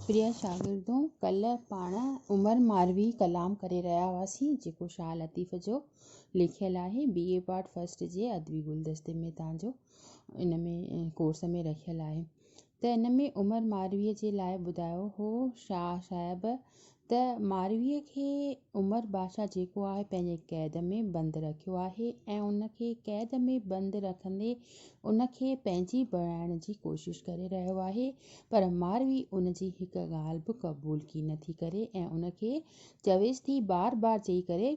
پريا شاگردو ڪلهه پاڻ عمر ماروي ڪلام ڪري رهيا هئاسين جيڪو شاهه لطيف جو لکيل آهي بي اي پارٽ فرسٽ جي ادبي گلدستي ۾ تان جو ان ۾ ڪورس ۾ رکيل آهي ته ان ۾ عمر مارويء جي لاء ٻڌايو هو شاهه صاحب ته مارويء کي عمر بادشاهه جيڪو آهي پنهنجي قيد ۾ بند رکيو آهي ۽ ان کي قيد ۾ بند رکندي ان کي پنهنجي بڻائڻ جي ڪوشش ڪري رهيو آهي پر ماروي ان جي هڪ ڳالهه به قبول ڪي نه ٿي ڪري ۽ ان کي چويس ٿي بار بار چئي ڪري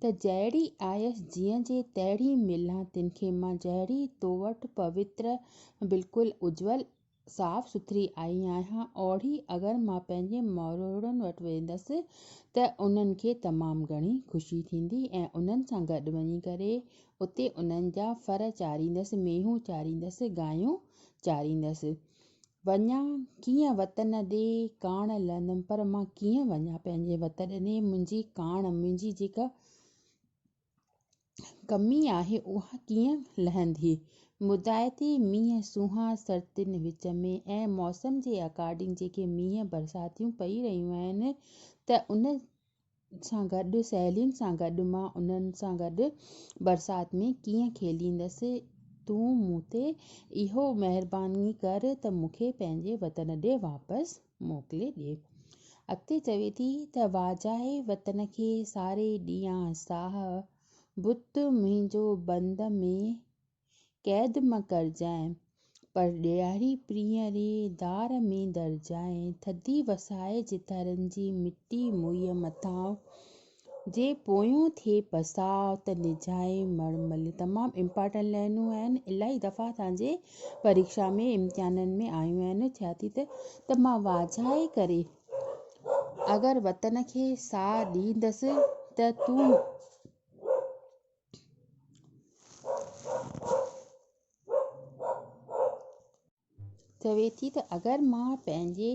ته جهڙي آيس جيئن جي تهڙي ملان تن کي مان جهڙي تو وٽ پوتر بلڪل اجول صاف سٿري آئي آهيان، اوڙي اگر مان پنهنجي ماروئڙن وٽ ويندس ته انهن کي تمام گهڻي خوشي ٿيندي ۽ انهن سان گڏ وڃي ڪري اتي انهن جا ڦر چاريندس، مينهون چاريندس، گايون چاريندس. وڃان ڪيئن وطن ڏي ڪاڻ لهندم پر مان ڪيئن وڃان پنهنجي وطن ڏي منهنجي ڪاڻ منهنجي جيڪا ڪمي آهي اها ڪيئن لهندي؟ مدائتي مينهن سونهان سرتين وچ ۾ ۽ موسم جي اڪارڊنگ جيڪي مينهن برساتيون پئي رهيون آهن ته ان سان گڏ سهيلين سان گڏ مان انهن سان گڏ برسات ۾ ڪيئن کيليندس تون مون تي اهو مهرباني ڪر ته مون کي پنهنجي وطن ڏي واپس موڪلي ڏي. اڳتي چوي ٿي ته واجهائي وطن کي ساري ڏيان ساهه، بت منهنجو بند ۾ قيد م ڪرجانء، پر ڏياري پرينء ري دار ۾ درجانء، ٿڌي وسائج ٿرن جي مٽي موئيء مٿان، جي پويون ٿئي پساء ته نجهائي مڙ مل. تمام امپارٽنٽ لائنون آهن الاهي دفعا اسان جي پريڪشا ۾ امتحانن ۾ آيون آهن ڇا ٿي ته ته مان واجهائي ڪري اگر وطن کي ساهه ڏيندس ته تون چوي ٿي ته اگر مان پنهنجي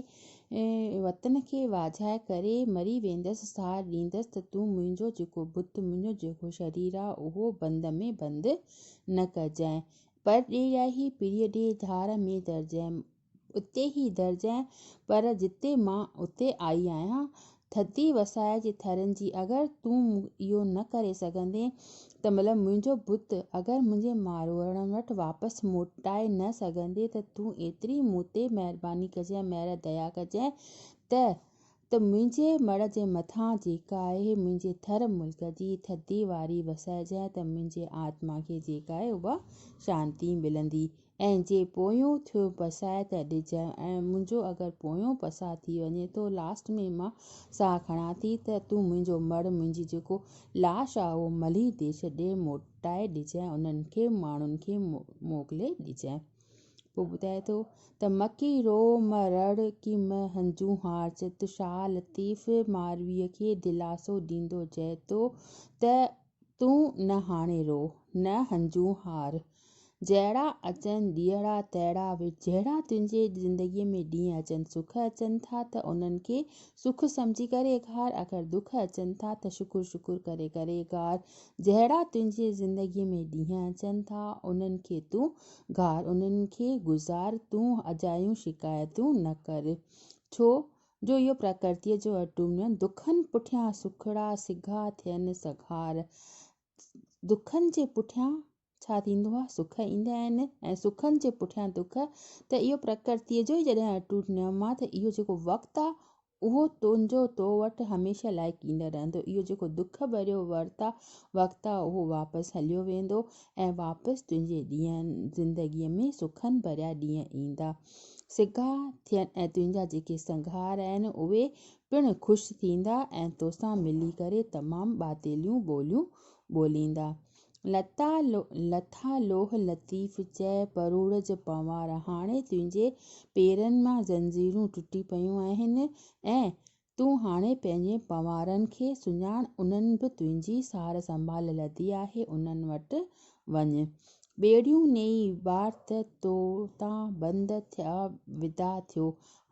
وطن کي واجهائي ڪري مري ويندس، ساهه ڏيندس ته تون منهنجو جيڪو بت، منهنجو جيڪو شرير آ، اهو بند ۾ بند نه ڪجانء، پر ڏيرياهي پرينء ڏي ڌار ۾ ڌرجانء، اتي ئي ڌرجانء، پر جتي مان اتي آئي آهيان، ٿڌي وسائج ٿرن جي اگر تون اهو نه ڪري سگهندين ته مطلب منهنجو بت اگر منهنجي ماروئڙن وٽ واپس موٽائي نه سگهندين ته تون ايتري مون تي مهرباني ڪجانء مهر ديا ڪجانء ته ته منهنجي مڙهه جي مٿان جيڪا آهي منهنجي ٿر ملڪ جي ٿڌي واري وسائجانء ته منهنجي آتما کي جيڪا آهي اها شانتي ملندي. ۽ جي پويون ٿيو پساء ته ڏجانء ۽ منهنجو اگر پويون پساء ٿي وڃي ٿو لاسٽ ۾ مان ساهه کڻان ٿي ته تون منهنجو مڙهه منهنجي جيڪو لاش آ اهو ملهي ديش ڏي موٽائي ڏجانء انهن کي ماڻهن کي موڪلي ڏجانء. پوء ٻڌائي ٿو ته مڪي رو م رڙ ڪي م هنجون هار چت شاهه لطيف مارويء کي دلاسو ڏيندو چئي ٿو ته تون نه هاڻي رو، نه هنجون هار. جهڙا اچن ڏينهڙا تهڙا ويٺ. جهڙا تنهنجي زندگيء ۾ ڏينهن اچن، سک اچن ٿا ته انهن کي سک سمجهي ڪري گهار، اگر دک اچن ٿا ته شڪر شڪر ڪري ڪري گهار. جهڙا تنهنجي زندگيء ۾ ڏينهن اچن ٿا، انهن کي تون گهار، انهن کي گذار، تون اجايون شڪايتون نه ڪر. ڇو جو اهو پرڪرتيء جو اٽوم نه، دکن پٺيان سکڙا سگها ٿين سگهار. دکن جي پٺيان ڇا ٿيندو آهي؟ سک ايندا آهن ۽ سکن جي پٺيان دک. ته اهو پرڪرتيء جو ئي جڏهن اٽوٽ نيم آهي ته اهو جيڪو وقت آهي اهو تنهنجو تو وٽ هميشه لاء ايندو رهندو. اهو جيڪو دک ڀريو ورتا وقت آهي اهو واپس هليو ويندو ۽ واپس تنهنجي ڏينهن زندگيء ۾ سکن ڀريا ڏينهن ايندا. سگها ٿين ۽ تنهنجا جيڪي سنگهار آهن اهي پڻ خوش ٿيندا ۽ توسان ملي ڪري تمام ٻاتيليون ٻوليون ٻوليندا. لتا لٿا لوهه لطيف چئه پروڙج پنوار هاڻي تنهنجي پيرن مان زنجيرون ٽٽي پيون آهن ۽ تون هاڻي پنهنجي پنوارن کي سڃاڻ، انهن به تنهنجي سار سنڀال لڌي آهي، انهن وٽ وڃ. ٻيڙيون نيئي ٻار ته تو تان بند ٿيا وداع ٿيو.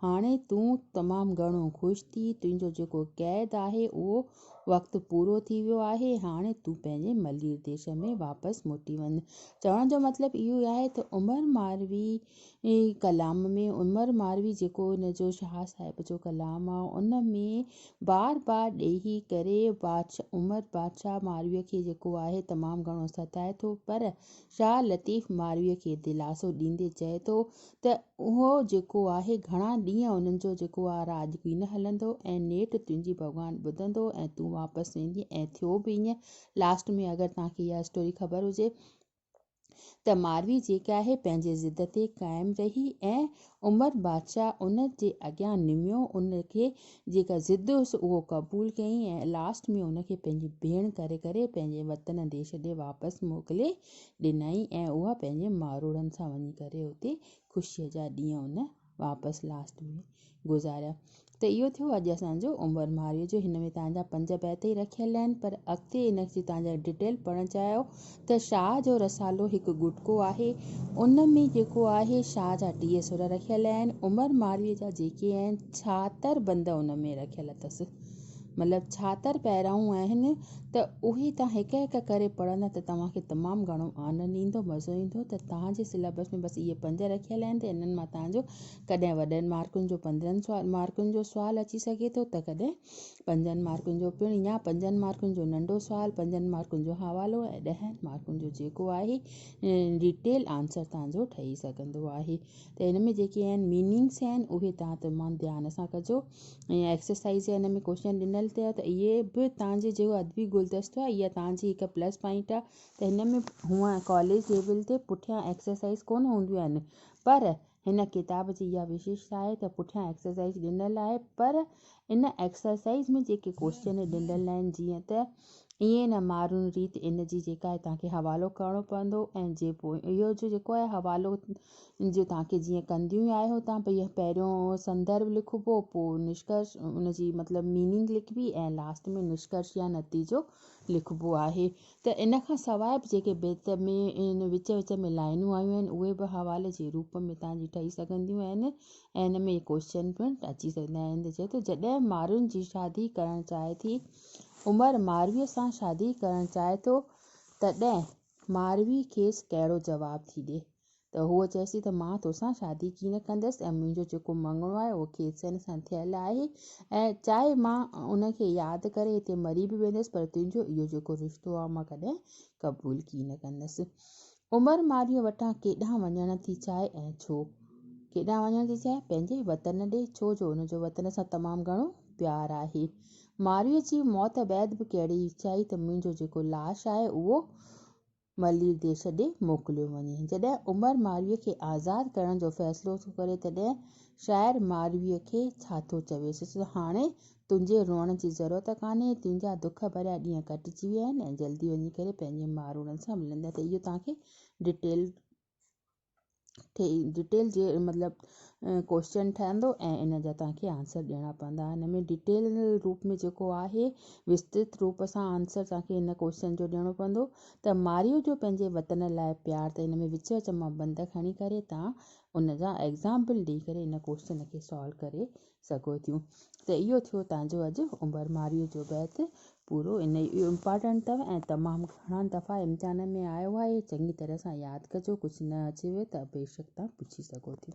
هاڻي تون تمام گهڻو خوش ٿي، تنهنجو جيڪو قيد آهي اهو وقت پورو ٿي ويو آهي، هاڻي تون پنهنجي ملير ديش ۾ واپس موٽي وڃ. چوڻ جو مطلب اهو آهي ته عمر ماروي ڪلام ۾ عمر ماروي جيڪو ان جو شاهه صاحب جو ڪلام آهي ان ۾ بار بار ڏيهي ڪري بادشاهه عمر بادشاهه مارويء کي جيڪو آهي تمام گهڻو ستائي ٿو پر شاهه لطيف مارويء کي دلاسو ڏيندي چئي ٿو ته اهو جيڪو آهي گهڻا ڏينهن انهن جو جيڪو آهي راڄ ڪين هلندو ۽ نيٺ تنهنجي ڀڳوان ٻڌندو ۽ تون واپس ويندين ۽ ٿيو به ائين لاسٽ ۾ اگر توهان کي اها اسٽوري خبر هجي ته ماروي جيڪا آهي پنهنجي ضد تي قائم رهي ۽ عمر بادشاهه ان جي اڳيان نميو ان کي جيڪا ضد هيس اهو قبول ڪيائين ۽ لاسٽ ۾ ان کي پنهنجي ڀيڻ ڪري ڪري پنهنجي وطن ديش ڏي واپس موڪلي ڏنائين ۽ اها پنهنجي ماروئڙن سان وڃي ڪري اتي خوشيء جا ڏينهن ان واپس لاسٽ ۾ گذاريا ته اهو ٿيو اڄ اسان جو عمر مارئي جو هن ۾ توهان جا پنج بيت ئي رکيل آهن پر اڳتي ان جي توهان جا ڊيٽيل پڙهڻ چاهيو ته شاهه جو رسالو هڪ ڳٽڪو آهي ان ۾ جيڪو آهي شاهه جا 30 سر رکيل آهن عمر ماروي جا جيڪي آهن 76 بند ان ۾ رکيل اٿس مطلب 76 پيرائون آهن ته اهي توهان هڪ هڪ ڪري پڙهندا ته توهان کي تمام گهڻو آنند ايندو مزو ايندو ته توهان جي سليبس ۾ بس اهي پنج رکيل آهن ته انهن مان توهان جو ڪڏهن وڏن مارڪن جو 15 مارڪن جو سوال اچي سگهي ٿو ته ڪڏهن پنجن مارڪن جو پڻ يا پنجن مارڪن جو ننڍو سوال پنجن مارڪن جو حوالو ۽ 10 مارڪن جو جيڪو آهي ڊيٽيل آنسر توهان جو ٺهي سگهندو آهي ته هن ۾ جيڪي آهن ميننگس آهن اهي توهان تمام ڌيان سان ڪجو ۽ ايڪسرسائز جا هن ۾ ڪوشچن ڏنل ته ته اهي به توهان جي جيڪو ادبي گلدستو آهي اها توهان جي هڪ پلس پوائنٽ آهي ته هن ۾ هونء ڪاليج ليول تي پٺيان ايڪسرسائز ڪونه هونديون آهن پر هن ڪتاب جي اها وشيشتا آهي ته پٺيان ايڪسرسائز ڏنل آهي پر ان ايڪسرسائز ۾ جيڪي ڪوشچن ڏنل آهن جيئن ته ائين نه مارون ريت ان جي جيڪا آهي توهان کي حوالو ڪرڻو پوندو ۽ جي پوء اهو جو جيڪو آهي حوالو جو توهان کي جيئن ڪنديون ئي آهيو توهان ڀئي پهريون سندرڀ لکبو پوء نشڪرش ان جي مطلب ميننگ لکبي ۽ لاسٽ ۾ نشڪرش يا نتيجو لکبو آهي ته ان کان سواء به جيڪي بيت ۾ ان وچ وچ ۾ لائنون آيون آهن اهي به حوالي جي روپ ۾ توهان جي ٺهي سگهنديون آهن ۽ ان ۾ ڪوشچن پڻ اچي سگهندا آهن ته چئي ٿو جڏهن مارون جي شادي ڪرڻ چاهي ٿي عمر مارويء سان شادي ڪرڻ چاهي ٿو، تڏهن ماروي کيس ڪهڙو جواب ٿي ڏئي؟ ته هوء چيس ٿي ته مان توسان شادي ڪين ڪندس ۽ منهنجو جيڪو مڱڻو آهي اهو کيسن سان ٿيل آهي ۽ چاهي مان ان کي ياد ڪري هتي مري به ويندس پر تنهنجو اهو جيڪو رشتو آهي مان ڪڏهن قبول ڪين ڪندس. عمر مارويء وٽان ڪيڏانهن وڃڻ ٿي چاهي ۽ ڇو؟ ڪيڏانهن وڃڻ ٿي چاهي؟ پنهنجي وطن ڏي، ڇو جو هن جو وطن سان تمام گهڻو پيار آهي. مارويء جي موت بعد به ڪهڙي اڇا ته منهنجو جيڪو لاش آهي اهو ملير ديش ڏي موڪليو وڃي. جڏهن عمر مارويء کي آزاد ڪرڻ جو فيصلو ٿو ڪري تڏهن شاعر مارويء کي ڇا ٿو چويس ته هاڻي تنهنجي روئڻ جي ضرورت ڪانهي، تنهنجا دک ڀريا ڏينهن ڪٽجي ويا آهن ۽ جلدي وڃي ڪري پنهنجي ماروئڙن سان ملندين ته اهو توهان کي ڊيٽيل ڊيٽيل جي مطلب ڪوشچن ٺهندو ۽ ان جا توهان کي آنسر ڏيڻا پوندا هن ۾ ڊيٽيل روپ ۾ جيڪو آهي وسترت روپ سان آنسر توهان کي هن ڪوشچن جو ڏيڻو پوندو ته ماريو جو پنهنجي وطن لاء پيار ته هن ۾ وچ وچ مان بند کڻي ڪري توهان ان جا ايگزامپل ڏيئي ڪري ان ڪوشچن کي سالو ڪري سگهو ٿيون ته اهو ٿيو تان جو اڄ عمر مارئيء جو بيت پورو ان اهو امپارٽنٽ اٿو ۽ تمام گهڻا دفعا امتحان ۾ آيو آهي چڱي طرح سان ياد ڪجو ڪجهه نه اچيو ته بيشڪ تان پڇي سگهو ٿيون.